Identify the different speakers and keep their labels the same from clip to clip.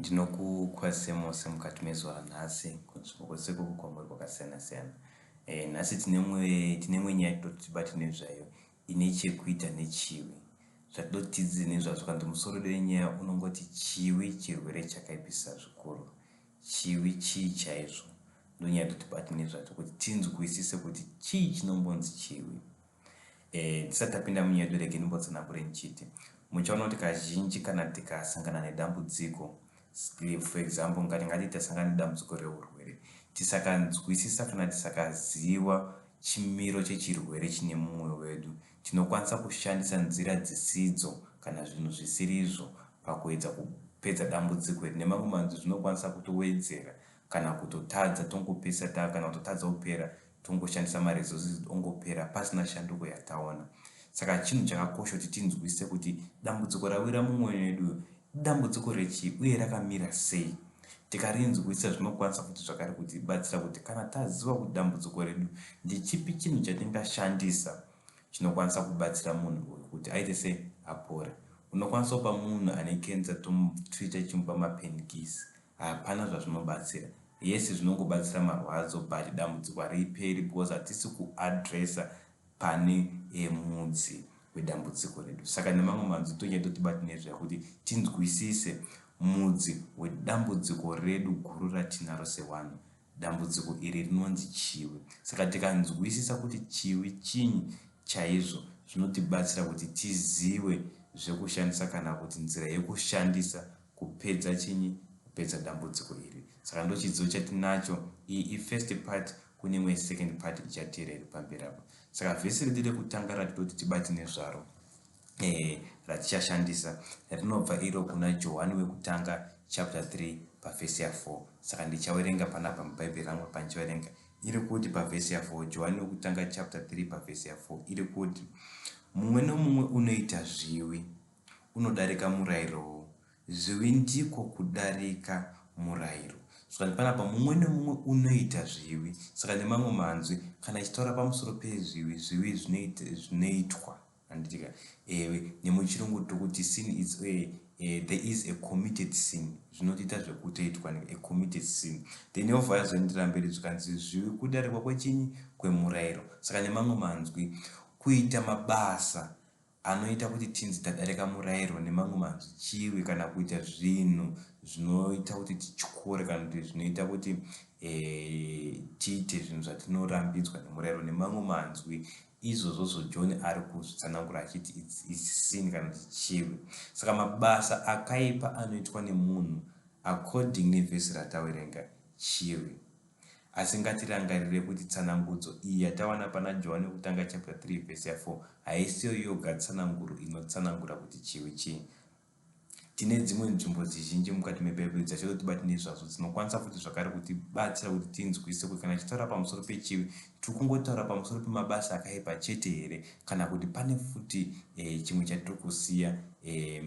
Speaker 1: Ndinokukwazisai mose mukati mezuva ranhasi kunzvimbo kwose ikoko kwamuri kwakasiyana siyana. E, nhasi tine imwe nyaya yatinoda tibate nezvayo ine chekuita nechivi. Zvatinoda tidzidze nezvazvo kana kuti musoro wenyaya unongoti chivi chirwere chakaipisisa zvikuru. Chivi chii chaizvo? Ndonyaya yatinoda tibate nezvacho kuti tinzwisise kuti chii chinombonzi chivi. Eh, tisati tapinda munyaya yedu rege ndimbotsanangure ndichiti muchaona kuti kazhinji kana tikasangana nedambudziko for example ngati ngati tasangana nedambudziko reurwere tisakanzwisisa kana tisakaziva chimiro chechirwere chine mumwe wedu tinokwanisa kushandisa nzira dzisidzo kana zvinhu zvisirizvo pakuedza kupedza dambudziko iri nemamwe manzwi zvinokwanisa kutowedzera kana kutotadza tongopesa ta kana kutotadza kupera tongoshandisa maresources ongopera pasina shanduko yataona. Saka chinhu chakakosha kuti tinzwisise kuti dambudziko rawira mumwe wedu idambudziko rechii uye rakamira sei. Tikarinzwisisa zvinokwanisa futi zvakare kutibatsira kuti kana taziva kuti dambudziko redu ndechipi chinhu chatingashandisa chinokwanisa kubatsira munhu uyu kuti aite sei apore. Unokwanisa kupa munhu ane cancer tomutreata tichimupa mapenkisi Hapana zvazvinobatsira. Yes zvinongobatsira marwadzo but dambudziko hariperi because hatisi kuaddresser pane mudzi wedambudziko redu. Saka nemamwe manzwi tonyaya totibati nezvayo kuti tinzwisise mudzi wedambudziko redu guru ratinaro sevanhu. Dambudziko iri rinonzi chivi. Saka tikanzwisisa kuti chivi chinyi chaizvo zvinotibatsira kuti tizive zvekushandisa kana kuti nzira yekushandisa kupedza chinyi kupedza dambudziko iri saka ndochidzidzo chatinacho iyi ifirst part kune imwe second part ichateera iri pamberi apa saka vhesi redu rekutanga ratitoti tibati nezvaro eh, ratichashandisa rinobva iro kuna Johani wekutanga chapter 3 pavhesi ya4 saka ndichawerenga panapa mubhaibheri rangu pandichawerenga iri kuti pavhesi ya4 Johani wekutanga chapter 3 pavhesi ya4 iri kuti mumwe nomumwe unoita zviwi unodarika murairowo. Zvivi ndiko kudarika murairo. Saka panapa mumwe nemumwe unoita zvivi. Saka nemamwe manzwi, kana ichitaura pamusoro pezvivi, zvivi zvinoitwa. Handitika? Ewe, nemuchirungu tokuti sin is a, a, there is a committed sin. Zvinotoita zvekutoitwa a committed sin. Then yobva yazoendera mberi zvikanzi zvivi kudarikwa kwechinyi kwemurairo. Saka nemamwe manzwi, kuita mabasa Anoita kuti tinzi tadarika murairo nemamwe manzwi chivi kana kuita zvinhu zvinoita kuti tityore kana kuti zvinoita kuti e, tiite zvinhu zvatinorambidzwa nemurairo nemamwe manzwi izvozvozvo John ari kuzvitsanangura achiti it's, it's sin kana kuti chivi. Saka mabasa akaipa anoitwa nemunhu according nevhesi ratawerenga chivi. Asi ngatirangarire kuti tsanangudzo iyi yatawana pana Johane wekutanga chapter 3 vhesi ya 4 haisiyo yoga tsananguro inotsanangura kuti chivi chii. Tine dzimwe nzvimbo dzizhinji mukati meBhaibheri dzatinoda nezvazvo dzinokwanisa futi zvakare kutibatsira kuti tinzwise kuti kana tichitaura pamusoro pechivi tiri kungotaura pamusoro pemabasa akaipa chete here kana kuti pane futi e, chimwe chatiri kusiya e,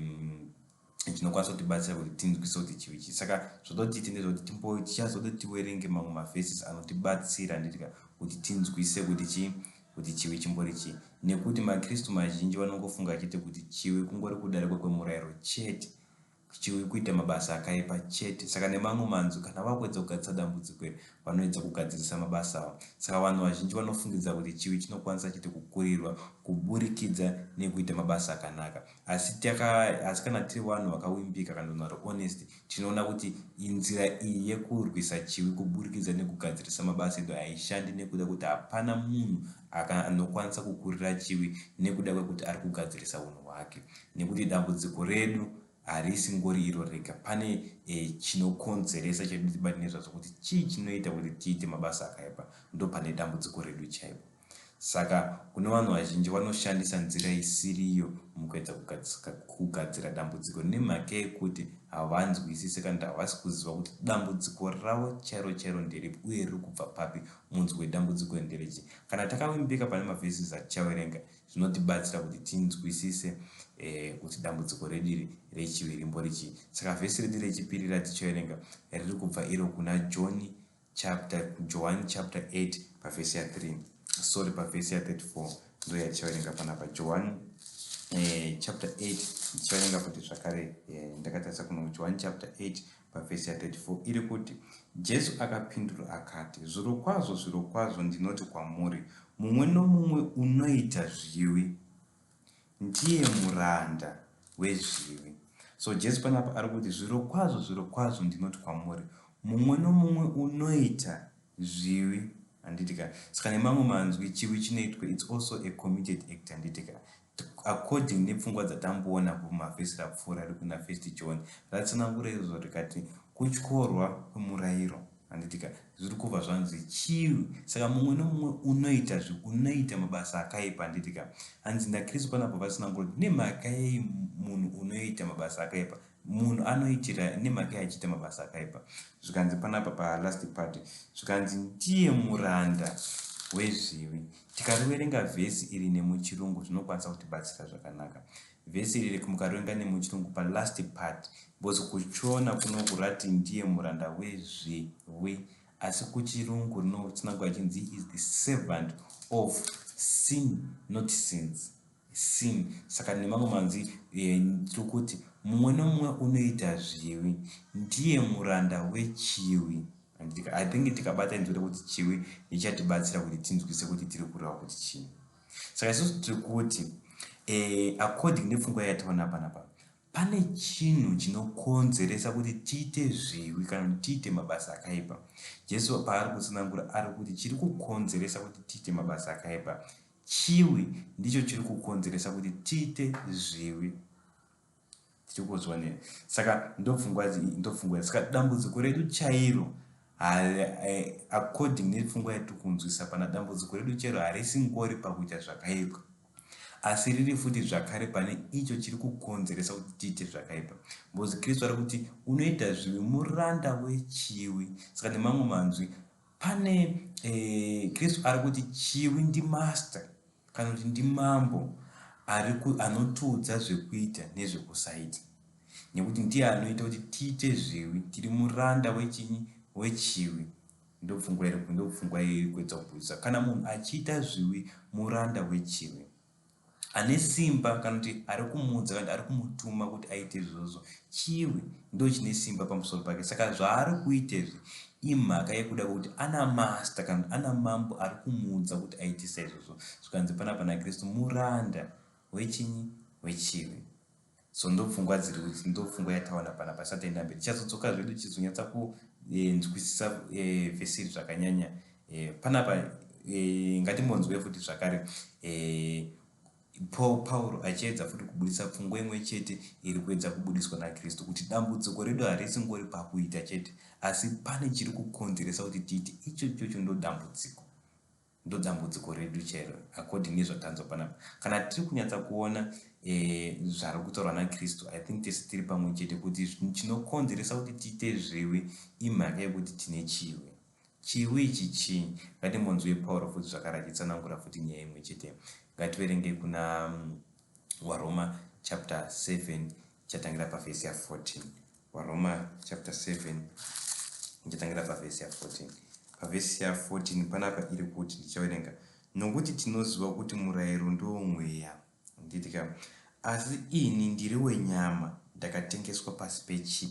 Speaker 1: chinokwanisa kutibatsira kuti tinzwise kuti chivi chii saka zvoda kuti tiite ndezvekuti timbo tichazoda tiwerenge mamwe mavhesis anotibatsira nditika kuti tinzwise kuti chii kuti chivi chimbori chii nekuti makristu mazhinji vanongofunga chete kuti chivi kungori kudarikwa kwemurayiro chete chivi kuita mabasa akaipa chete saka nemamwe manzwi kana vakuedza kugadzirisa dambudziko iri vanoedza kugadzirisa mabasa avo saka vanhu vazhinji vanofungidza kuti chivi chinokwanisa chete kukurirwa kuburikidza nekuita mabasa akanaka Asi, taka, asi kana tiri vanhu vakawimbika kana vanhu vari honest, tinoona kuti nzira iyi yekurwisa chivi kuburikidza nekugadzirisa mabasa edu haishandi nekuda kwekuti hapana munhu anokwanisa kukurira chivi nekuda kwekuti ari kugadzirisa unhu hwake. Nekuti dambudziko redu harisi ngori iro rega, pane e, chinokonzeresa chedu tibate nezvazvo kuti chii chinoita kuti tiite mabasa akaipa, ndopane dambudziko redu chaipo. Saka kune vanhu vazhinji vanoshandisa nzira isiriyo mukuedza kugadzira dambudziko nemhaka yekuti havanzwisise kana kuti havasi kuziva kuti dambudziko ravo chairo chairo nderipi uye riri kubva papi, munzwi wedambudziko nderechii. Kana takavimbika pane mavhesi atichaverenga zvinotibatsira kuti tinzwisise eh, kuti dambudziko redu iri rechivi rimbori chii. Saka vhesi redu rechipiri ratichaverenga riri kubva iro kuna John chapter Johani chapter 8 pavhesi ya 3 sorry pavhesi ya 34 ndo yatichaverenga panapa Johani Chapter 8, ndichaverenga futi zvakare, ndakatarisa kuno John chapter 8 pavhesi ya34, iri kuti, "Jesu akapindura akati, 'Zvirokwazvo, zvirokwazvo, ndinoti kwamuri, mumwe nomumwe unoita zvivi ndiye muranda wezvivi.'" So Jesu panapa ari kuti, "Zvirokwazvo, zvirokwazvo, ndinoti kwamuri, mumwe nomumwe unoita zvivi," handitika? Saka nemamwe manzwi, chivi chinoitwa, it's also a committed act, handitika? According nepfungwa dzatamboona kumavhesi rapfuura ari kuna First John, ratsanangura izvozvo rikati kutyorwa kwemurayiro, handitika? Zviri kubva zvanzi chivi. Saka mumwe nomumwe unoita unoita mabasa akaipa, handitika? Hanzi naKristu panapa vatsanangura kuti nemhaka yei munhu unoita mabasa akaipa, munhu anoitira nemhaka yachiita mabasa akaipa. Zvikanzi panapa palast part, zvikanzi ndiye muranda wezvivi. Tikariverenga vhesi iri nemuchirungu, zvinokwanisa kutibatsira zvakanaka. Vhesi iri mukariverenga nemuchirungu palast part, because kuchona kunoku rati ndiye muranda wezvivi, asi kuchirungu rinotsanangura chinzi is the servant of sin, not sins, sin. Saka nemamwe manzwi, tiri kuti mumwe nomumwe unoita zvivi ndiye muranda wechivi. I think tikabata inzwi rekuti chivi, ichatibatsira kuti tinzwise kuti tiri kureva kuti chii. Saka isusu tiri kuti, according nepfungwa yataona panapa, pane chinhu chinokonzeresa kuti tiite zvivi kana kuti tiite mabasa akaipa. Jesu paari kutsanangura, ari kuti chiri kukonzeresa kuti tiite mabasa akaipa chivi. Ndicho chiri kukonzeresa kuti tiite zvivi. Tiri kuzwa nei? Saka ndopfungwa. Saka dambudziko redu chairo, according nepfungwa yatiri kunzwisa pana, dambudziko redu chairo harisi ngori pakuita zvakaipa, asi riri futi zvakare pane icho chiri kukonzeresa kuti tiite zvakaipa, because Kristu ari kuti unoita zvivi muranda wechivi. Saka nemamwe manzwi, pane Kristu ari kuti chivi ndimaster kana kuti ndimambo anotiudza zvekuita nezvekusaita, nekuti ndiye anoita kuti tiite zvivi. Tiri muranda wechinyi? Wechivi. Ndopfungwa iri kuedza kubudisa. Kana munhu achiita zvivi, muranda wechivi. Ane simba kana kuti ari kumuudza kana kuti ari kumutuma kuti aite izvozvo chivi. Ndo chine simba pamusoro pake. Saka zvaari kuita izvi imhaka yekuda kwekuti ana master kana kuti ana mambo ari kumuudza kuti aite saizvozvo. Zvikanzi panapa naKristu muranda wechinyi? Wechivi. So ndopfungwa dziri, ndopfungwa yataona panapa. Tisati taenda mberi, tichazodzoka zvedu tichizonyatsa kunzwisisa vhesi iri zvakanyanya. Panapa ngatimbonzwe futi zvakare Pauro achiedza futi kubudisa pfungwa imwe chete iri kuedza kubudiswa naKristu, kuti dambudziko redu harisi ngori pakuita chete, asi pane chiri kukonzeresa kuti tiite icho. Ichocho ndo dambudziko, ndo dambudziko redu chairo, according nezvatanzwa panapa. Kana tiri kunyatsa kuona zvari kutaurwa naKristu, I think tese tiri pamwe chete kuti chinokonzeresa kuti tiite zvivi imhaka yekuti tine chivi. Chivi ichi chii? Ngatimbonzwe Pauro futi zvakare achitsanangura futi nyaya imwe chete. Ngativerenge kuna Waroma chapter 7, chatangira pavhesi ya14. Waroma chapter 7, ndichatangira pavhesi ya14. Pavhesi ya14 panapa iri kuti, ndichaverenga, "Nokuti tinoziva kuti murayiro ndowomweya," nditika, "asi ini ndiri wenyama, ndakatengeswa pasi pechi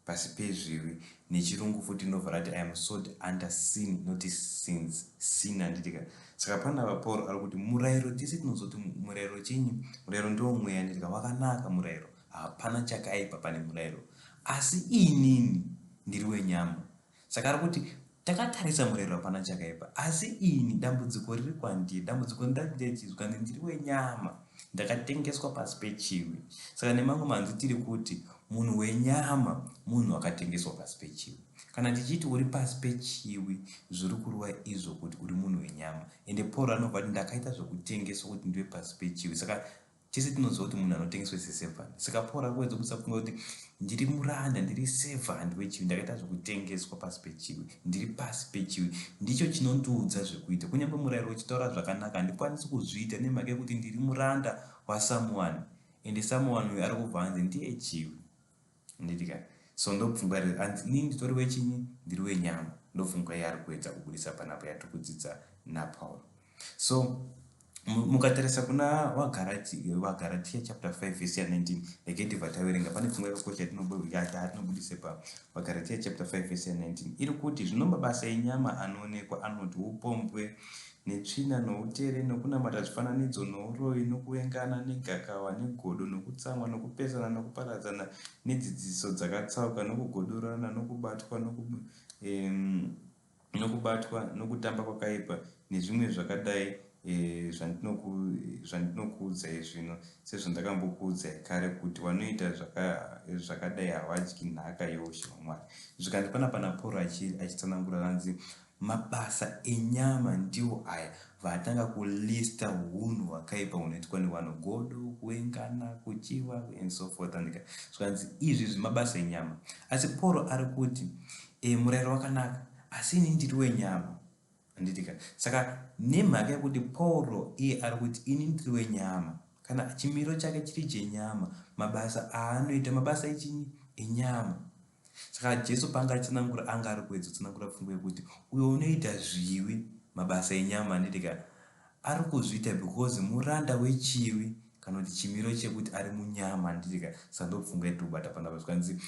Speaker 1: pasi pezvivi." Nechirungu futi inobva rati, "I am sold under sin, not sins, sin," handitika? Saka panapa Pauro ari kuti murayiro, tese tinozoti murayiro chinyi? Murayiro ndowomweya, handitika? Wakanaka murayiro, hapana chakaipa pane murayiro, asi inini ndiri wenyama. Saka ari kuti takatarisa murayiro, hapana chakaipa, asi ini dambudziko riri kwandiri. Dambudziko ndachizwa ndiri wenyama, ndakatengeswa pasi pechivi. Saka nemamwe manzwi, tiri kuti munhu wenyama munhu akatengeswa pasi pechivi. Kana tichiti uri pasi pechivi, zviri kureva izvo kuti uri munhu wenyama. Ende Paul anobva kuti ndakaita zvekutengeswa kuti ndive pasi pechivi. Saka tese tinoziva kuti munhu anotengeswa seservant. Saka Paul akuedza kusafunga kuti ndiri muranda, ndiri servant wechivi, ndakaita zvekutengeswa pasi pechivi, ndiri pasi pechivi. Ndicho chinondiudza zvekuita. Kunyange murayiro uchitaura zvakanaka, handikwanisi kuzviita nemhaka yekuti ndiri muranda wasomeone, ende someone uyu ari kubva anzi ndiye chivi, handitika? So ndopfungwa anzi inini nditori wechinyi? Ndiri wenyama. Ndopfungwa yaari kuedza kubudisa panapa yatiri kudzidza naPaul. So Mukatarisa kuna vaGaratiya chapter 5 vhesi ya 19, regai tibva taverenga. Pane pfungwa yakakosha yatinobudisa pa vaGaratiya chapter 5 vhesi ya 19, iri kuti, "Zvino mabasa enyama anoonekwa anoti: upombwe, netsvina, noutere, nokunamata zvifananidzo, nouroyi, nokuvengana, negakava, negodo, nokutsamwa, nokupesana, nokuparadzana, nedzidziso dzakatsauka, nokugodorana, nokubatwa nokutamba kwakaipa, nezvimwe zvakadai, zvandinokuudzai zvino, sezvandakambokuudzai kare, kuti vanoita zvakadai havadyi nhaka yeushe hwaMwari." Zvikanzi panapa naPauro achitsanangura, hanzi mabasa enyama ndiwo aya. Vatanga kulista unhu hwakaipa hunoitwa nevanhu: godo, kuvengana, kuchiva and so forth. Andika zvikanzi izvi zvimabasa enyama. Asi Pauro ari kuti murayiro wakanaka, asi ini ndiri wenyama, handitika? Saka nemhaka yekuti Pauro iye ari kuti ini ndiri wenyama, kana chimiro chake chiri chenyama, mabasa aanoita mabasa echinyi? Enyama. Saka Jesu paanga achitsanangura, anga ari kuedza kutsanangura pfungwa yekuti uyo unoita zvivi, mabasa enyama, handitika, ari kuzviita because muranda wechivi, kana kuti chimiro chekuti ari munyama, handitika? Saka ndopfungwa yatiri kubata panapa. Zvikanzi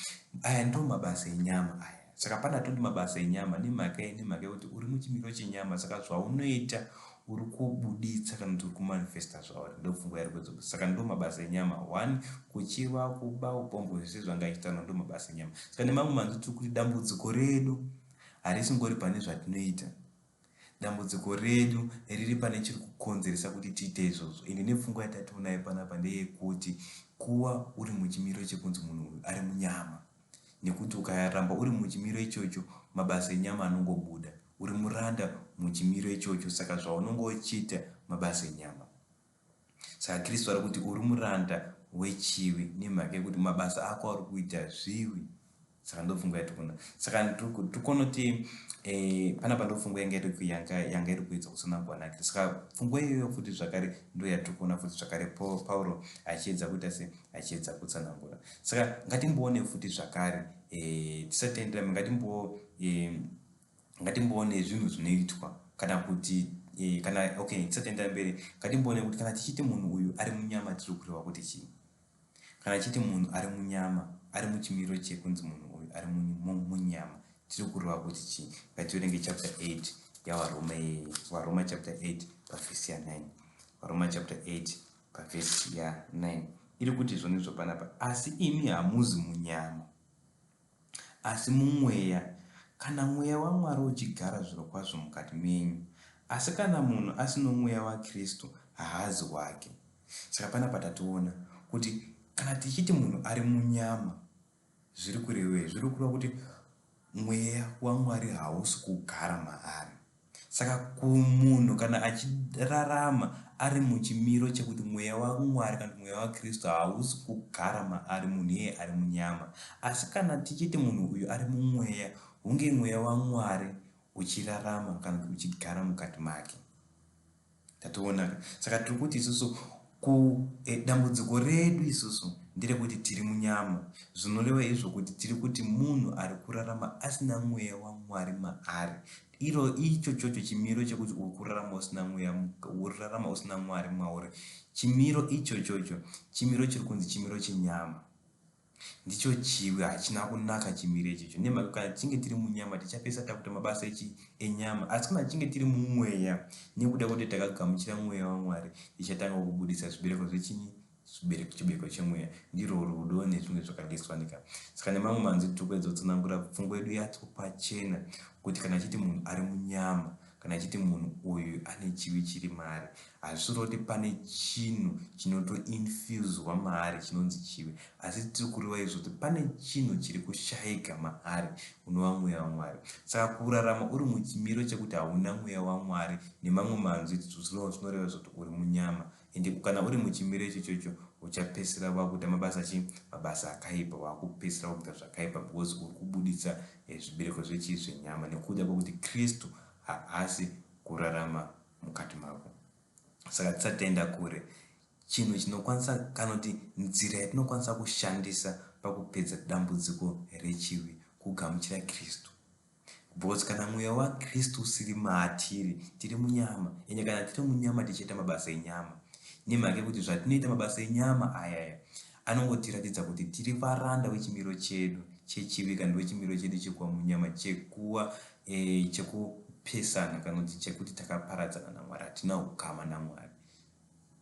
Speaker 1: aya ndo mabasa enyama aya. Saka pana toti mabasa enyama nemhaka yekuti uri muchimiro chenyama, saka zvaunoita uri kubuditsa kana kuti uri kumanifesta zvauri. Ndopfungwa yari kuedza. Saka ndo mabasa enyama: one, kuchiva, kuba, upombwe, zvese zvanga achitaura ndo mabasa enyama. Saka nemamwe manzwi tiri kuti dambudziko redu harisingori pane zvatinoita, dambudziko redu riri pane chiri kukonzeresa kuti tiite izvozvo. Ende nepfungwa yatationayo panapa ndeyekuti kuva uri muchimiro chekunzi munhu uyu ari munyama, nekuti ukaramba uri muchimiro ichocho, mabasa enyama anongobuda. Uri muranda muchimiro ichocho, saka zvaunonge uchiita mabasa enyama. Saka Kristu ari kuti uri muranda wechivi nemhaka yekuti mabasa ako ari kuita zvivi. Saka ndopfungwa yatikuona. Saka tiri kuti panapa ndopfungwa yanga iri kuedza kutsanangurwa naKristu. Saka pfungwa iyoyo futi zvakare ndo yatiri kuona futi zvakare Pauro achiedza kuita se achiedza kutsanangura. Saka ngatimboone futi zvakare, tisati taenderera, ngatimboone zvinhu zvinoitwa kana kuti kana, okay, tisati taendera mberi, ngatimboone kuti kana tichiti munhu uyu ari munyama, tiri kureva kuti chii? Kana tichiti munhu ari munyama, ari muchimiro chekunzi munhu uyu ari munyama, tiri kureva kuti chii? Ngativerenge chapter 8 yaVaroma, VaRoma chapter 8 pavhesi ya9. VaRoma chapter 8 pavhesi ya9 iri kuti zvonizvo panapa: "Asi imi hamuzi munyama, asi mumweya, kana Mweya waMwari uchigara zvirokwazvo mukati menyu. Asi kana munhu asino Mweya waKristu, haazi wake." Saka panapa tationa kuti kana tichiti munhu ari munyama, zviri kurevei? Zviri kureva kuti Mweya waMwari hausi kugara maari. Saka kumunhu kana achirarama ari muchimiro chekuti Mweya waMwari kana kuti Mweya waKristu hausi kugara maari, munhu iyeye ari munyama. Asi kana tichiti munhu uyu ari mumweya, hunge Mweya waMwari uchirarama kana kuti uchigara mukati make. Tatoona. Saka tiri kuti isusu dambudziko redu isusu nderekuti tiri munyama, zvinoreva izvo kuti tiri kuti munhu ari kurarama asina Mweya waMwari maari. Iro icho chocho chimiro chekuti uri kurarama usina mweya, urarama usina Mwari mauri, chimiro ichochocho chimiro chiri kunzi chimiro chenyama, ndicho chivi. Hachina kunaka chimiro ichocho, nemhaka kana tichinge tiri munyama, tichapesa takuita mabasa enyama. Asi kana tichinge tiri mumweya, nekuda kwekuti takagamuchira Mweya waMwari, tichatanga kubudisa zvibereko zvechinyi? Chibereko chemweya ndirwo rudo nezvimwe zvakadiswanika. Saka nemamwe manzwi tiri kuedza kutsanangura pfungwa yedu yacho pachena kuti kana chiti munhu ari munyama, kana chiti munhu uyu ane chivi chiri maari, hazvisiro kuti pane chinhu chinotoinfuswa maari chinonzi chivi, asi tiri kureva izvo kuti pane chinhu chiri kushayika maari, unova Mweya waMwari. Saka kurarama uri muchimiro chekuti hauna Mweya waMwari, nemamwe manzwi zvinoreva zvoti uri munyama. Ende kana uri muchimiro ichochocho, uchapedzisira wakuita mabasa chi mabasa akaipa, wakupedzisira wakuita zvakaipa because uri kubuditsa zvibereko zvechii? Zvenyama, nekuda kwekuti Kristu haasi kurarama mukati mako. Saka tisati taenda kure, chinhu chinokwanisa kana kuti nzira yatinokwanisa kushandisa pakupedza dambudziko rechivi kugamuchira Kristu. Because kana mweya waKristu usiri matiri, tiri munyama. Ende kana tiri munyama tichiita mabasa enyama. Nemhaka yekuti zvatinoita mabasa enyama ayaya anongotiratidza kuti tiri varanda vechimiro chedu chechivi kana wechimiro chedu chekuva munyama chekuva e, chekupesana kana kuti chekuti takaparadzana naMwari, hatina ukama naMwari.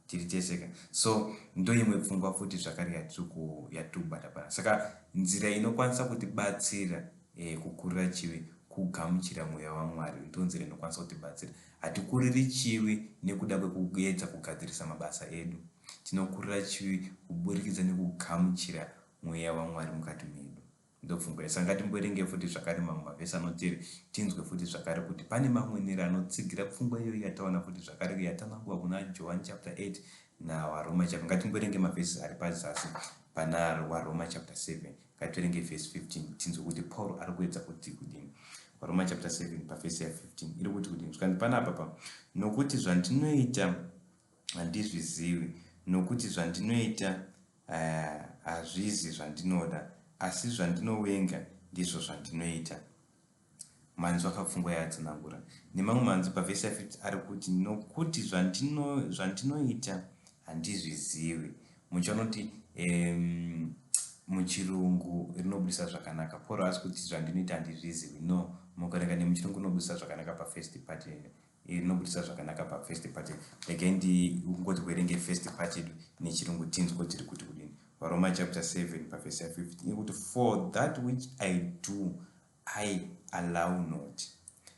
Speaker 1: Tiri tese ka. So ndoimwe pfungwa futi zvakare yatiri kubata pana. Saka nzira inokwanisa kutibatsira e, kukurira chivi kugamuchira mweya waMwari. Ndo nzira inokwanisa kutibatsira. Hatikuriri chivi nekuda kwekuedza kugadzirisa mabasa edu. Tinokurira chivi kuburikidza nekugamuchira mweya waMwari mukati medu. Ndopfungwa yese. Ngatimboerenge futi zvakare mamwe mavhesi anotiri tinzwe futi zvakare kuti pane mamwe nera anotsigira pfungwa iyoyi yataona futi zvakare yatanangwa kuna John chapter 8 naWaroma chapter. Ngatimboerenge mavhesi ari pazasi pana Waroma chapter 7. Ngativerenge vhesi 15 tinzwe kuti Paul ari kuedza kuti kudini. Waroma chapter 7 pavhesi ya 15 iri kuti kudini? Zvikanzi panapa pa nokuti zvandinoita handizvizivi, nokuti zvandinoita hazvizi zvandinoda, asi zvandinowenga ndizvo zvandinoita. Manzwi akapfungwa yaatsanangura. Nemamwe manzwi pavhesi ya 50 ari kuti nokuti zvandinoita handizvizivi. Muchaona kuti muchirungu rinobudisa zvakanaka. Paul haasi kuti zvandinoita handizvizivi. No, mukaverenga nemuchirungu rinobudisa zvakanaka pafirst part rinobudisa zvakanaka pafirst part. Regai ndingoti kuverenge first part yedu nechirungu tinzwe kuti tiri kuti kudini. VaRoma chapter 7 pavhesi ya 15 iri kuti, "For that which I do I allow not,"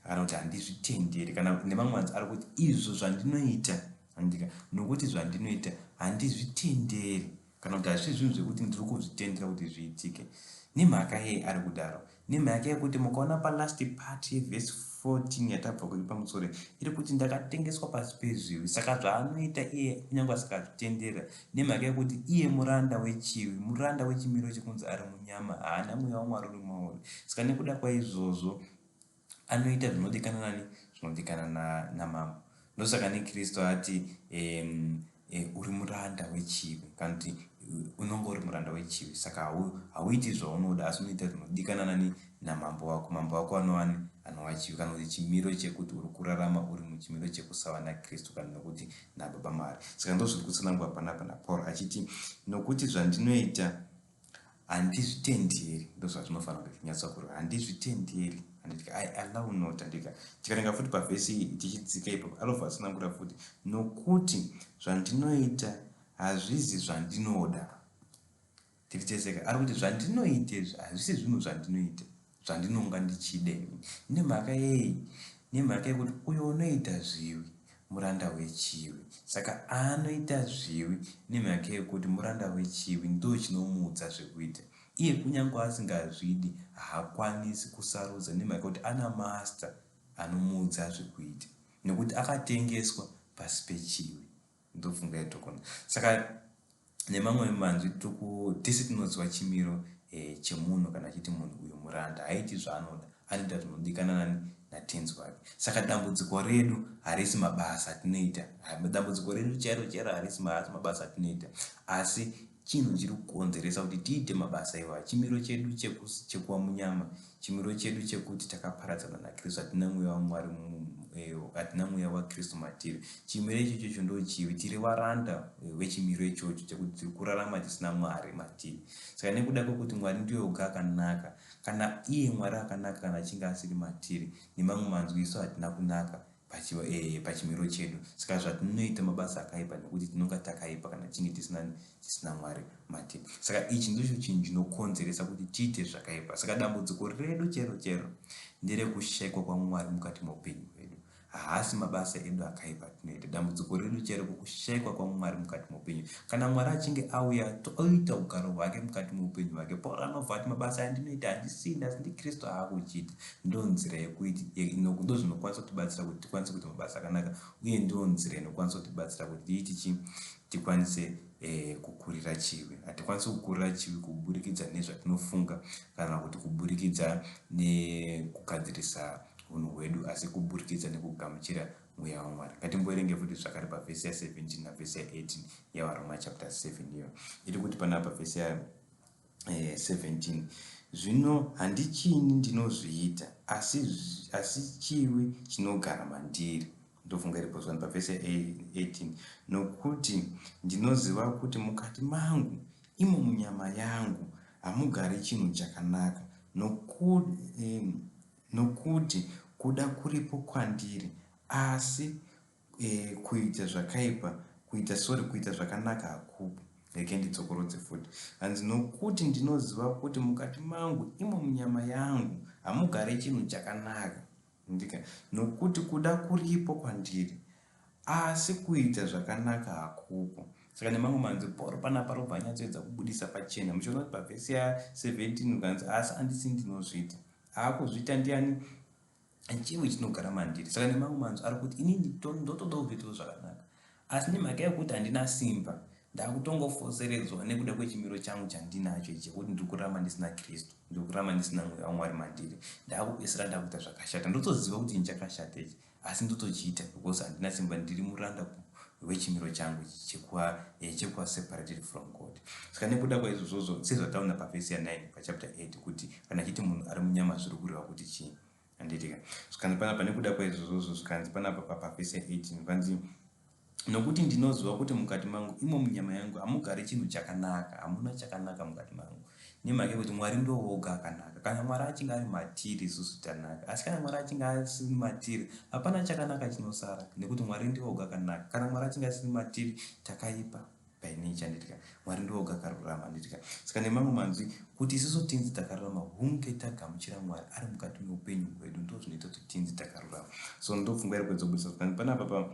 Speaker 1: kana kuti handizvitenderi. Kana nemamwe manzwi ari kuti izvo zvandinoita handika, nokuti zvandinoita handizvitenderi, kana kuti hazvisi zvinhu zvekuti ndiri kuzvitendera kuti zviitike. Nemhaka yei ari kudaro? Nemhaka yekuti mukaona palast part yevhesi 14 yatabva kuri pamusoro iri kuti ndakatengeswa pasi pezvivi. Saka zvaanoita iye kunyange asingazvitendera, nemhaka yekuti iye muranda wechivi, muranda wechimiro chekunzi ari munyama, haana mweya waMwari uri mauri. Saka nekuda kwaizvozvo anoita zvinodikana nani? Zvinodikana namambo. Ndosaka neKristu ati uri muranda wechivi, kana kuti unonge uri muranda wechivi. Saka hauiti zvaunoda, asi unoita zvinodikana nani? Namambo wako. Mambo wako anovani? Anova chivi, kana kuti chimiro chekuti uri kurarama uri muchimiro chekusava naKristu, kana nokuti nababa Mwari. Saka ndo zviri kutsanangurwa panapa naPaul achiti nokuti zvandinoita handizvitenderi. Ndo zvazvinofanira kunge zvichinyatsa kureva, handizvitenderi, handiti? I allow not, handika? Tikarenga futi pavhesi tichidzika ipapo anobva atsanangura futi nokuti zvandinoita hazvizi zvandinoda. Tiri teseka. Ari kuti zvandinoita izvi hazvisi zvinhu zvandinoita zvandinonga ndichida ini. Nemhaka yei? Nemhaka yekuti uyo unoita zvivi muranda wechivi. Saka anoita zvivi nemhaka yekuti muranda wechivi, ndo chinomuudza zvekuita. Iye kunyange asingazvidi haakwanisi kusarudza nemhaka yekuti ana master anomuudza zvekuita, nekuti akatengeswa pasi pechivi. Ndofunga yatokona. Saka nemamwe manzwi tese tinoziva chimiro chemunhu. Kana achiti munhu uyu muranda, haiti zvaanoda, anoita zvinodikana nani? Natenzi wake. Saka dambudziko redu harisi mabasa atinoita. Dambudziko redu chairo chairo harisi mabasa atinoita, asi chinhu chiri kukonzeresa kuti tiite mabasa iwayo chimiro chedu chekuva munyama, chimiro chedu chekuti takaparadzana naKristu, hatina mweya waMwari, hatina mweya waKristu matiri. Chimiro ichocho ndo chivi. Tiri varanda vechimiro ichocho chekuti tiri kurarama tisina Mwari matiri. Saka nekuda kwekuti Mwari ndiye oga akanaka, kana iye Mwari akanaka kana achinge asiri matiri, nemamwe manzwi isu hatina kunaka pachimiro chedu. Saka zvatinoita mabasa akaipa nekuti tinonga takaipa kana tichinge tisina Mwari matiri. Saka ichi ndicho chinhu chinokonzeresa kuti tiite zvakaipa. Saka dambudziko redu chero chero nderekushayikwa kwaMwari mukati meupenyu hwedu. Haasi mabasa edu akaipa atinoita. Dambudziko redu chairo kukushayikwa kwaMwari mukati meupenyu. Kana Mwari achinge auya oita ugaro hwake mukati meupenyu hwake, Pauro anobva ati mabasa andinoita handisini, asi ndiKristu aakuchiita. Ndo nzira yekuiti, ndo zvinokwanisa kutibatsira kuti tikwanise kuita mabasa akanaka, uye ndo nzira inokwanisa kutibatsira kuti tiiti chi tikwanise kukurira chivi. Hatikwanisi kukurira chivi kuburikidza nezvatinofunga kana kuti kuburikidza nekugadzirisa unhu hwedu, asi kuburikidza nekugamuchira mweya waMwari. Ngatimboerenge futi zvakare pavhesi ya17 navhesi ya18 yaVaRoma chapter 7. Iyo iri kuti panapa pavhesi ya 17, Zvino handichini ndinozviita, asi, asi chivi chinogara mandiri. Ndofunga iripo zvani pavhesi 18. Nokuti ndinoziva kuti mukati mangu, imo munyama yangu, hamugari chinhu chakanaka, nokuti kuda kuripo kwandiri, asi kuita zvakaipa, kuita, sorry, kuita zvakanaka hakupo. Rege ndidzokorodze futi. Hanzi, nokuti ndinoziva kuti mukati mangu, imo munyama yangu, hamugari chinhu chakanaka. Ndika, nokuti kuda kuripo kwandiri, asi kuita zvakanaka hakupo. Saka nemamwe manzwi, Pauro panapa robva anyatsoedza kubudisa pachena. Muchiona kuti pavhesi ya17 ukanzi, asi handisi ndinozviita. Haakuzviita ndiani? Chivi chinogara mandiri. Saka nemamwe manzwi ari kuti inini ndotoda kuzviitawo zvakanaka, asi nemhaka yekuti handina simba, ndakutongofoseredzwa nekuda kwechimiro changu chandinacho ichi chekuti ndiri kuramba ndisina Kristu, ndiri kuramba ndisina Mweya waMwari mandiri. Ndakupedzisira ndakuita zvakashata. Ndotoziva kuti ini chakashata ichi, asi ndotochiita because handina simba. Ndiri muranda wechimiro changu ichi chekuva separated from God. Saka nekuda kwaizvozvozvo, sezvataona pavhesi ya9 pachapter 8, kuti kana chiti munhu ari munyama, zviri kureva kuti chii, handitika? Zvikanzi panapa, nekuda kwaizvozvozvo, zvikanzi panapa pavhesi ya18, zvikanzi, nokuti ndinoziva kuti mukati mangu, imo munyama yangu, hamugari chinhu chakanaka. Hamuna chakanaka mukati mangu, nemhaka yekuti Mwari ndowoga akanaka. Kana Mwari achinge ari matiri, isusu tanaka, asi kana Mwari achinge asiri matiri, hapana chakanaka chinosara, nekuti Mwari ndiwoga akanaka. Kana Mwari achinge asiri matiri, takaipa by nature, handitika? Mwari ndiwoga akarurama, handitika? Saka nemamwe manzwi, kuti isusu tinzi takarurama, hunge tagamuchira Mwari ari mukati meupenyu hwedu. Ndo zvinoita kuti tinzi takarurama. So ndopfungwa iri kuedza kubudisa. Panapa pa,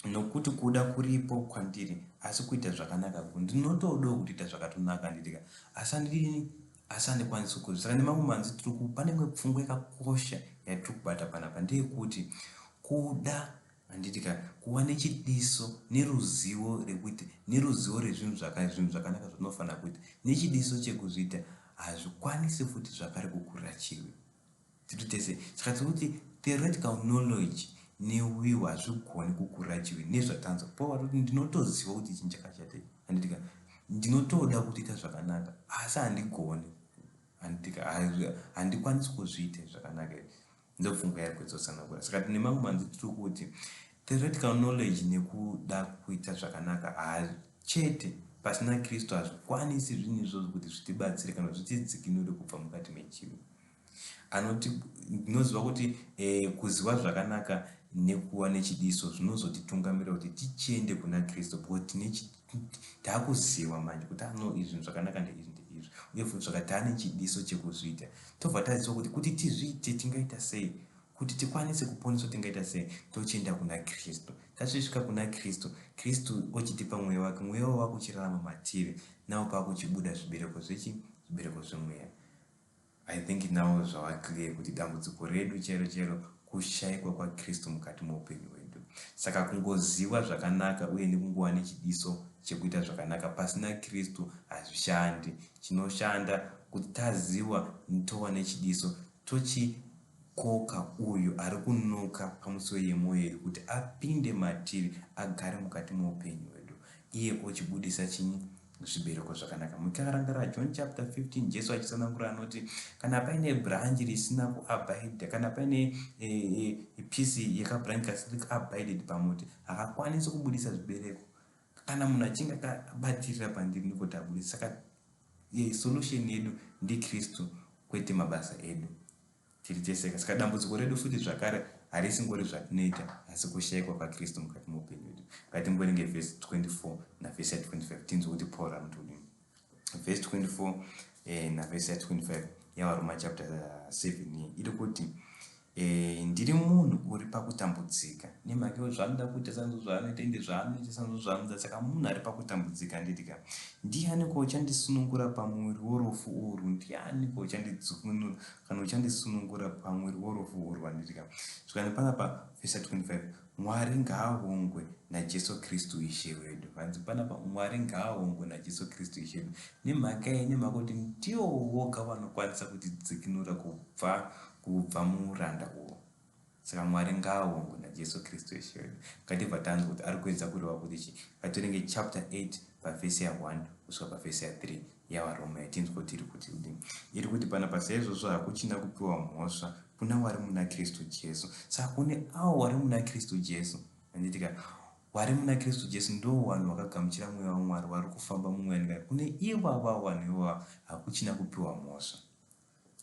Speaker 1: nokuti kuda kuripo kwandiri, asi kuita zvakanaka, ndinotodawo kutoita zvakatonaka, handitika? Asi handidini? Asi handikwanisi kuzvi. Saka nemamwe manzwi, tiri pane imwe pfungwa yakakosha yatiri kubata panapa, ndeyekuti kuda, handitika, kuva nechidiso neruzivo rekuti, neruzivo rezvinhu zvinhu zvakanaka zvatinofanira kuita, nechidiso chekuzviita, hazvikwanisi futi zvakare kukurira chivi. Tiri tese. Saka tiri kuti theoretical knowledge newill hazvigoni kukurira chivi. Nezvatanzwa po, vatoti ndinotoziva kuti chinhu chakashata, handitika? Ndinotoda kutoita zvakanaka, asi handigoni, handitika? Handikwanisi kuzviita zvakanaka. Ndopfungwa yari kuedzotsanangura. Saka tine mamwe manzwi, tiri kuti theoretical knowledge nekuda kuita zvakanaka chete pasina Kristu hazvikwanisi zvinhu izvozvo kuti zvitibatsire kana zvitidzikinure kubva mukati mechivi. Anoti ndinoziva kuti kuziva zvakanaka nekuva nechidiso zvinozotitungamirira kuti tichiende kuna Kristu, because tine taakuziva manje kuti ano izvi zvakanaka ndeizvi ndeizvi, uye futi zvaka taane chidiso chekuzviita. Tobva taziva kuti tizviite tingaita sei, kuti tikwanise kuponeswa tingaita sei. Tochienda kuna Kristu. Tasvisvika kuna Kristu, Kristu ochitipa Mweya wake. Mweya wake uchirarama matiri. Nawo pakuchibuda zvibereko zvechi zvibereko zvemweya. I think now zvava clear kuti dambudziko redu chero chero kushayikwa kwaKristu mukati meupenyu hwedu. Saka kungoziva zvakanaka uye nekungova nechidiso chekuita zvakanaka pasina Kristu hazvishandi. Chinoshanda kuti taziva, tova nechidiso, tochikoka uyu ari kunoka pamusuo yemwoyo yedu kuti apinde matiri, agare mukati meupenyu hwedu, iye ochibudisa chinyi? Zvibereko zvakanaka. Mukarangarira John chapter 15, Jesu achitsanangura anoti kana paine branch risina kuabide, kana paine piece yekabranch kasiri kuabided pamuti, hakakwanisi kubudisa zvibereko. Kana munhu achinge akabatirira pandiri, ndikuti abudisa. Saka solution yedu ndiKristu, kwete mabasa edu. Tiri teseka. Saka dambudziko redu futi zvakare harisingori zvatinoita, asi kushayikwa kwaKristu mukati meupenyu hwedu. Ngatimboverenge vhesi 24 navhesi ya25, tinzwe kuti Paul anoti kudini. Vhesi 24 navhesi ya25 yaVaRoma chapter 7 iri kuti, ndiri munhu uri pakutambudzika, nemhaka yekuti zvaanoda kuita sanzo zvaanoita, ende zvaanoita sanzo zvaanoda. Saka munhu ari pakutambudzika, handitika? Ndiani ko uchandisunungura pamuviri worufu urwu? Ndiani ko uchandidzikinura kana uchandisunungura pamuviri worufu urwu, handitika? Zvikani panapa vhesi 25, Mwari ngaavongwe naJesu Kristu Ishe wedu. Vanzi panapa, Mwari ngaavongwe naJesu Kristu Ishe wedu. Nemhaka yei? Nemhaka kuti ndiwo woga vanokwanisa kutidzikinura kubva muuranda uhwu. Saka Mwari ngaavongwe naJesu Kristu Ishe wedu. Ngatibva tanzwa kuti ari kuedza kureva kuti chii. Ngativerenge chapter 8 pavhesi ya1 kusvika pavhesi ya3. yaVaRoma yatinzwa kuti iri kuti kudini. Iri kuti panapa saizvozvo hakuchina kupiwa mhosva kuna wari muna Kristu Jesu. Saka kune avo wari muna Kristu Jesu, handiti ka? Wari muna Kristu Jesu ndo wanhu wakagamuchira mweya waMwari, wari kufamba mumweya ndikati kune ivava wanhu ivava hakuchina kupiwa mhosva.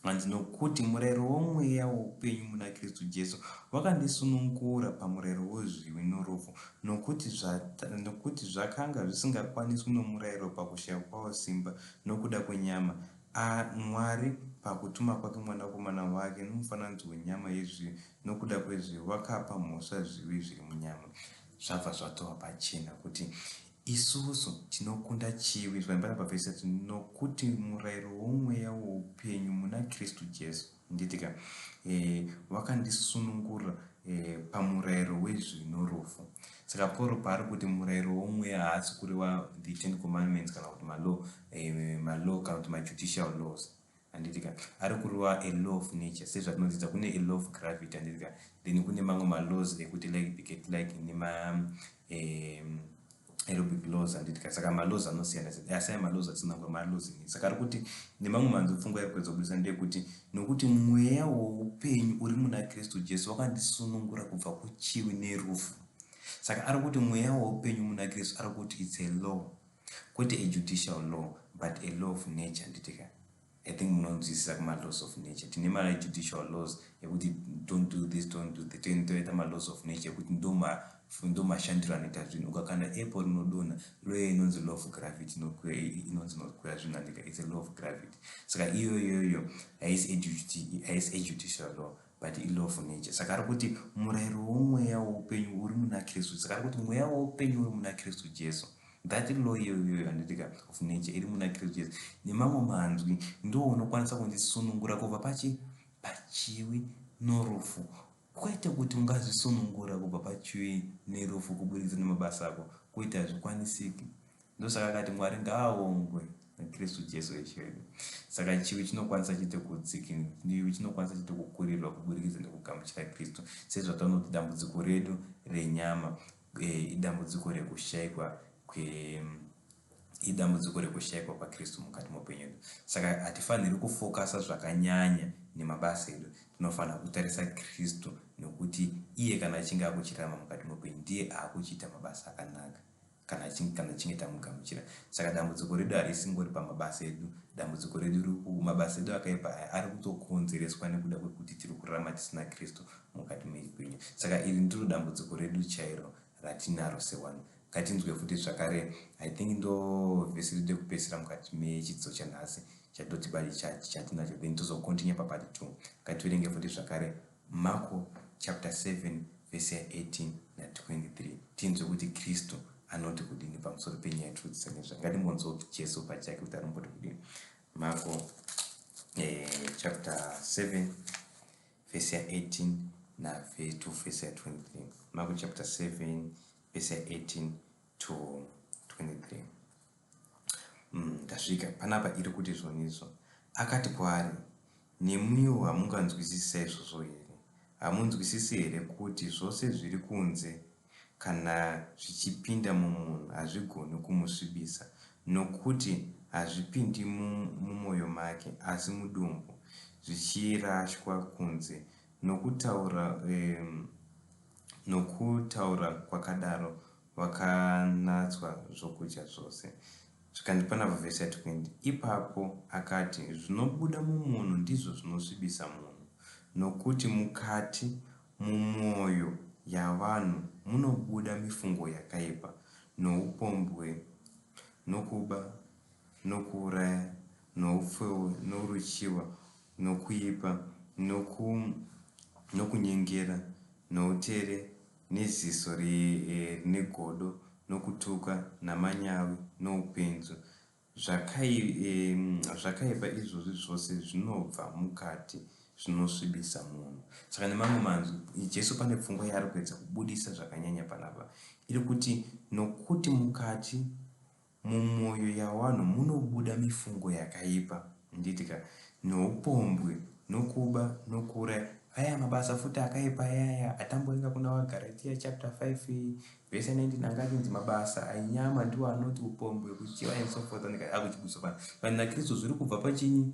Speaker 1: Hanzi nokuti murayiro womweya woupenyu muna Kristu Jesu wakandisunungura pamurayiro wozviwi norufu, nokuti, nokuti zvakanga zvisingakwaniswi nomurayiro pakushaya kwawo simba nokuda kwenyama, a Mwari pakutuma kwake Mwanakomana wake nomufananidzo wenyama yezvivi nokuda kwezvivi, wakapa mhosva zvivi zviri munyama. Zvabva zvatova pachena kuti Isusu tinokunda chivi, zvaimba pavhesi yati, nokuti murayiro womweya woupenyu muna Kristu Jesu, handiti ka, e, wakandisunungura e, pamurayiro wezvivi norufu. Saka Pauro paari kuti murayiro womweya haasi kureva the Ten Commandments kana kuti malaw, e, malaw kana kuti majudicial laws. Handiti ka? Ari kureva a law of nature sezvatinodzidza kune a law of gravity handiti ka? Then kune mamwe malaws ekuti like beget like nema um, aerobic laws handiti ka? Saka malaws anosiyana siyana asi aya malaws atsinangura malaws ini. Saka ari kuti nemamwe manzwi pfungwa yari kuedza kubudisa ndeyekuti nokuti mweya woupenyu uri muna Kristu Jesu wakandisunungura kubva kuchiwi nerufu. Saka ari kuti mweya woupenyu muna Kristu ari kuti it's a law. Kwete a judicial law but a law of nature handiti ka? I think munonzwisisa kuma laws of nature. Tine ma judicial laws ekuti don't do this, don't do that. Toita ma laws of nature ekuti ndo mashandiro anoita zvinhu. Ukakanda apple rinodonha, law inonzi law of gravity inonzi inokwira zvinhu handiti ka? It's a law of gravity. Saka iyo iyoyo haisi a judicial law but ilaw of nature. Saka ari kuti murayiro womweya woupenyu uri muna Kristu. Saka ari kuti mweya woupenyu uri muna Kristu Jesu. That law iyoyo handitika of nature iri muna Kristu Jesu. Nemamwe manzwi ndo unokwanisa kundisunungura kubva pachi pachiwi norufu. Kwete kuti ungazvisunungura kubva pachiwi nerufu kuburikidza nemabasa ako. Kwete hazvikwanisiki. Ndosaka akati Mwari ngaaongwe naKristu Jesu Ishe wedu. Saka chivi chinokwanisa chete kudzikinurwa, chinokwanisa chete kukurirwa kuburikidza nekugamuchira Kristu. Sezvataona kuti dambudziko redu renyama e, idambudziko rekushaikwa kwe idambudziko rekushaikwa kwaKristu mukati meupenyu hwedu. Saka hatifaniri kufokasa zvakanyanya nemabasa edu. Tinofanira kutarisa Kristu nekuti iye kana achinge akuchirarama mukati meupenyu ndiye akuchiita mabasa akanaka. Kana kana tichinge tamugamuchira. Saka dambudziko redu harisingori pamabasa edu. Dambudziko redu riri kumabasa edu akaipa aya ari kutokonzereswa nekuda kwekuti tiri kurarama tisina Kristu mukati meupenyu. Saka iri ndiro dambudziko redu chairo ratinaro sevanhu. Ngatinzwe futi zvakare, I think ndo vhesi redu rekupedzisira mukati mechidzidzo chanhasi chatoti bari chatinacho then tozocontinue papart 2. Ngativerenge futi zvakare Marko chapter 7 vhesi ya 18 na 23 tinzwe kuti Kristu anoti kudini pamusoro penyaya yatiri nezvayo. Ngatimbonzwawo Jesu pachake kuti anomboti kudini. Marko eh, chapter 7 vhesi ya 18 na to vhesi ya 23. Marko chapter 7 vhesi ya 18 to 23. Ndasvika panapa iri kuti zvonizvo. Akati kwaari, Nemiwo hamunganzwisisi saizvozvo here? Hamunzwisisi here kuti zvose zviri kunze kana zvichipinda mumunhu hazvigoni kumusvibisa, nokuti hazvipindi mumwoyo make asi mudumbu, zvichirashwa kunze? Nokutaura, nokutaura kwakadaro vakanatswa zvokudya zvose. Zvikanzi panapa vhesi ya 20, Ipapo akati, Zvinobuda mumunhu ndizvo zvinosvibisa munhu, nokuti mukati, mumwoyo yavanhu munobuda mifungo yakaipa, noupombwe, nokuba, nokuuraya, noufeve, noruchiva, nokuipa, noku, nokunyengera, noutere, neziso rine godo, nokutuka, namanyawi, noupenzu. Zvakaipa izvozvi zvose zvinobva mukati zvinosvibisa munhu. Saka nemamwe manzwi, Jesu pane pfungwa yaari kuedza kubudisa zvakanyanya panapa. Iri kuti nokuti mukati Mumwoyo yawanhu munobuda mifungo yakaipa, handiti ka, noupombwe, nokuba, nokuuraya. Aya mabasa futi akaipa ayaya atamboenga kuna vaGaratia chapter 5 verse 19 anga achinzi mabasa ainyama ndiwo anoti upombwe, kuchiva and so forth akuchibudiswa pano. But naKristu zviri kubva pachinyi?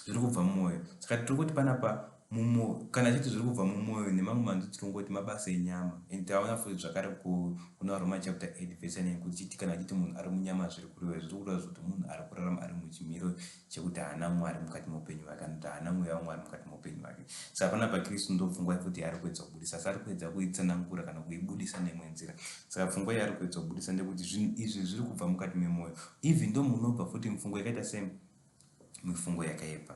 Speaker 1: Zviri kubva mumwoyo. Saka tiri kuti panapa mumo kana chiti zviri kubva mumwoyo nemamwe manzwi tiri kungoti mabasa enyama. And taona futi zvakare kuna Roma chapter 8 verse 9 kuti chiti kana chiti munhu ari munyama zviri kureva zviri kureva kuti munhu ari kurarama ari muchimiro chekuti haana Mwari mukati meupenyu hwake kana kuti haana mweya waMwari mukati meupenyu hwake. Saka panapa Kristu ndopfungwa futi yaari kuedza kubudisa asi ari kuedza kuitsanangura kana kuibudisa neimwe nzira. Saka pfungwa yaari kuedza kubudisa ndekuti zvinhu izvi zviri kubva mukati memwoyo. Even ndomunobva futi mifungo yakaita sei? Mifungo yakaipa.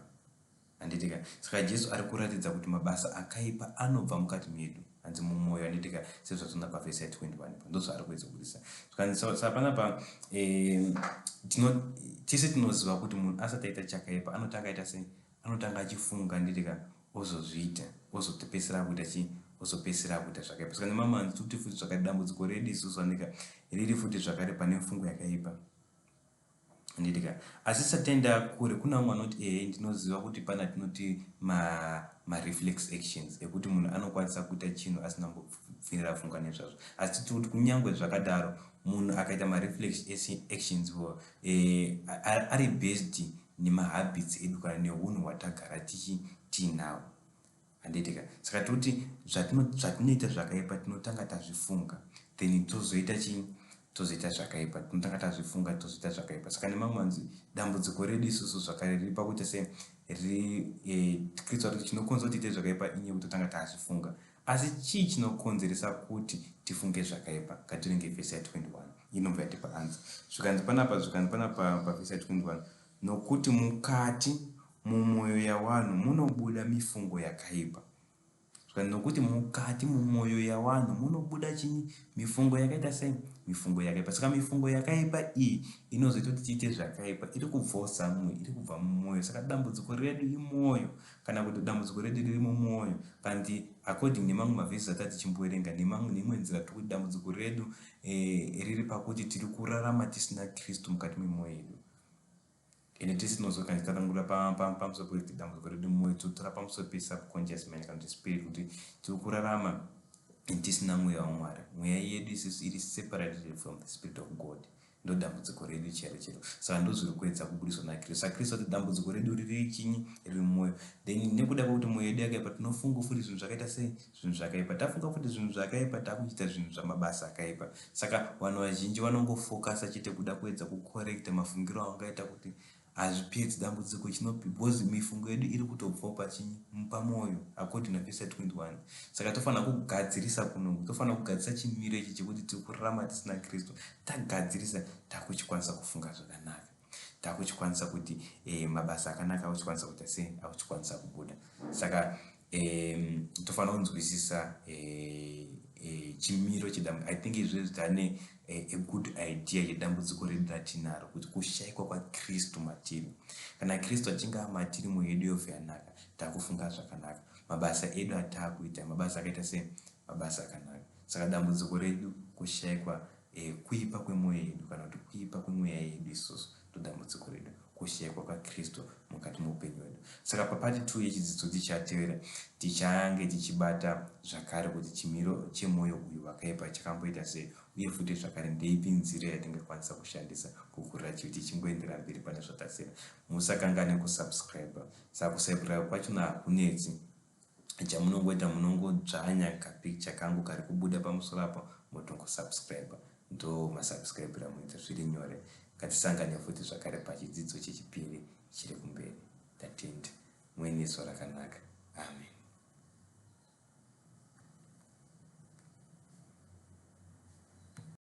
Speaker 1: Handiti ka? Saka Jesu ari kuratidza kuti mabasa akaipa anobva mukati medu. Hanzi mumwoyo handiti ka? Sezvatinoona pavhesi ya 21 pa. Ndozvaari kuedza kubudisa. Saka panapa eh, tino tese tinoziva kuti munhu asati aita chakaipa anotanga aita sei? Anotanga achifunga handiti ka? Ozozviita, ozotopedzisira akuita chii? Ozopedzisira akuita zvakaipa. Saka nemamwe manzwi tiri kuti futi zvakare dambudziko redu isusu handiti ka riri futi zvakare pane mifungo yakaipa. Handiti ka? Asi tisati taenda kure, kune vamwe vanoti ehe ndinoziva kuti pane atinoti ma mareflex actions ekuti munhu anokwanisa kuita chinhu asina kumbobvira afunga nezvazvo. Asi tiri kuti kunyangwe zvakadaro, munhu akaita mareflex actions iwayo eh, ari based nemahabits edu kana nehunhu hwatagara tichi tiinawo. Handiti ka? Saka toti zvatinoita zvakaipa tinotanga tazvifunga then tozoita chii? Tozoita zvakaipa. Tinotanga tazvifunga tozoita zvakaipa. Saka nemamwe manzwi dambudziko redu isusu zvakare riri pakuita se riri eh, Kristu ari kuti chinokonzera kuti tiite zvakaipa inyaya yekuti totanga tazvifunga. Asi chii chinokonzeresa kuti tifunge zvakaipa? Ngatirenge vhesi ya 21 inobva yatipa answer. Zvikanzi panapa zvikanzi panapa pavhesi ya 21 Nokuti mukati mumwoyo yawanhu munobuda mifungo yakaipa. Zvikanzi nokuti mukati mumwoyo yawanhu munobuda chinyi? Mifungo yakaita sei? Mifungo yakaipa. Saka mifungo yakaipa iyi inozoita kuti tiite zvakaipa iri kubvawo somewhere, iri kubva mumwoyo. Saka dambudziko redu imwoyo kana kuti dambudziko redu riri mumwoyo. Kana kuti according nemamwe mavhesi atati tichimboverenga nemamwe neimwe nzira tiri kuti dambudziko redu eh, riri pakuti tiri kurarama tisina Kristu mukati memwoyo yedu. Ende tese tinozwa kana tichitsanangura pamusoro pekuti dambudziko redu mumwoyo tinotora pamusoro pesubconscious mind kana kuti spirit kuti tiri kurarama tisina mweya wamwari. Mweya yedu isusu iri separated from the spirit of God. Ndo dambudziko redu chero chero. Saka ndozviri kuedza kubudiswa naKristu. Saka Kristu ati dambudziko redu riri chinyi? Riri mumwoyo. Then nekuda kwekuti mwoyo yedu yakaipa tinofunga futi zvinhu zvakaita sei? Zvinhu zvakaipa. Tafunga futi zvinhu zvakaipa takuchiita zvinhu zvamabasa akaipa. Saka vanhu vazhinji vanongofokasa chete kuda kuedza kucorrecta mafungiro avangaita kuti hazvipedzi dambudziko chinopi because mifungo yedu iri kutobvawo pachinyi pamwoyo according na verse 21. Saka tofanira kugadzirisa kunoku, tofanira kugadzirisa chimiro ichi chekuti tiri kurarama tisina Kristu. Tagadzirisa takuchikwanisa kufunga zvakanaka. Takuchikwanisa kuti eh, mabasa akanaka akuchikwanisa kuita sei akuchikwanisa kubuda. Saka eh, tofanira kunzwisisa eh, eh, chimiro chedambudziko. I think izvezvi tane eh, a good idea yedambudziko redu ratinaro kuti kushaikwa kwaKristu matiri. Kana Kristu achinge amatiri mwoyo yedu yobva yanaka, takufunga zvakanaka. Mabasa edu atakuita mabasa akaita sei? Mabasa akanaka. Saka dambudziko redu kushaikwa eh, kuipa kwemwoyo yedu kana kuti kuipa kwemweya yedu isusu ndodambudziko redu kushaikwa kwaKristu mukati meupenyu hwedu. Saka papati 2 yechidzidzo tichatevera tichange tichibata zvakare kuti chimiro chemwoyo uyu wakaipa chakamboita sei uye futi zvakare ndeipi nzira yatingakwanisa kushandisa kukurira chivi tichingoendera mberi pane zvatasira. Musakangane kusubscribe. Saka kusubscribe kwachona hakunetsi. Chamunongoita munongodzvanya kapicture kangu kari kubuda pamusoro apo motongosubscribe. Ndo masubscribira amunoita zviri nyore. Ngatisangane futi zvakare pachidzidzo chechipiri chiri kumberi. Tatenda. Muve nezuva rakanaka. Amen.